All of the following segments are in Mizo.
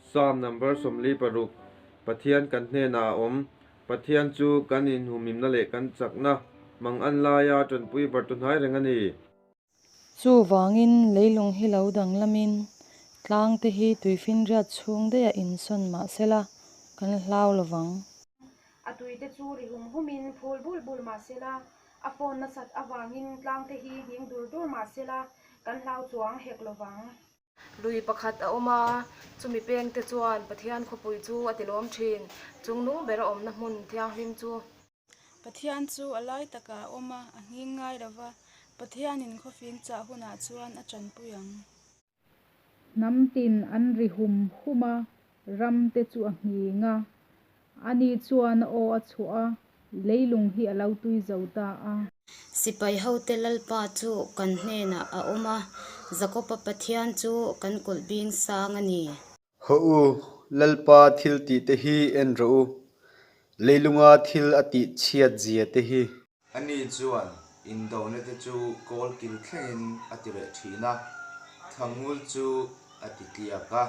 Psalm number 46, Pathian kan hnenah a awm. Pathian chu kan inhumhimna leh kan chakna mangan laia tanpui bartu hnai reng a ni. Chuvangin leilung hi lo danglamin tlangte hi tuifinriat chhung daihah insawn mah sela kan hlau lovang. A tuite chu ri hum humin phul bul bul mah sela, a fawn nasat avangin tlangte hi nghing dur dur mah sela kan hlau chuang hek lovang. Lui pakhat a awm a, chumi pengte chuan Pathian khawpui chu a tilawm thin, chungnung bera awmna hmun thianghlim chu. Pathian chu a lai takah a awm a, a nghing ngai lo va, Pathianin khawfing chah hunah chuan a tanpui ang. Hnam tin an ri hum hum a, ram te chu a nghing a. Ani chuan a aw a chhuah a, leilung hi a lo tui zo ta a. Sipai hote Lalpa chu kan hnenah a awm a, Jakoba Pathian chu kan kulh bing sang a ni. Haw u, Lalpa thil tih te hi en rawh u, leilunga thil a tih chhiat zia te hi. Ani chuan indona te chu kawl kil thlengin a ti reh thin a, thangul chu a ti tliak a.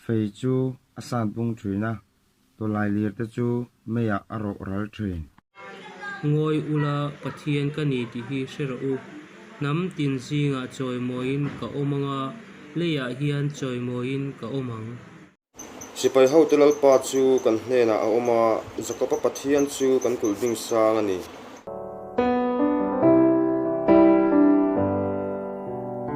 Fei chu a sat bung thin a, tawlailir te chu meiah a rawh ral thin. Ngawi ula Pathian ka ni tih hi hre rawh u. Hnam tin zingah chawimawiin ka awm ang a, leiah hian chawimawiin ka awm ang. Sipai hote Lalpa chu kan hnenah a awm a, Jakoba Pathian chu kan kulh bing sang a ni.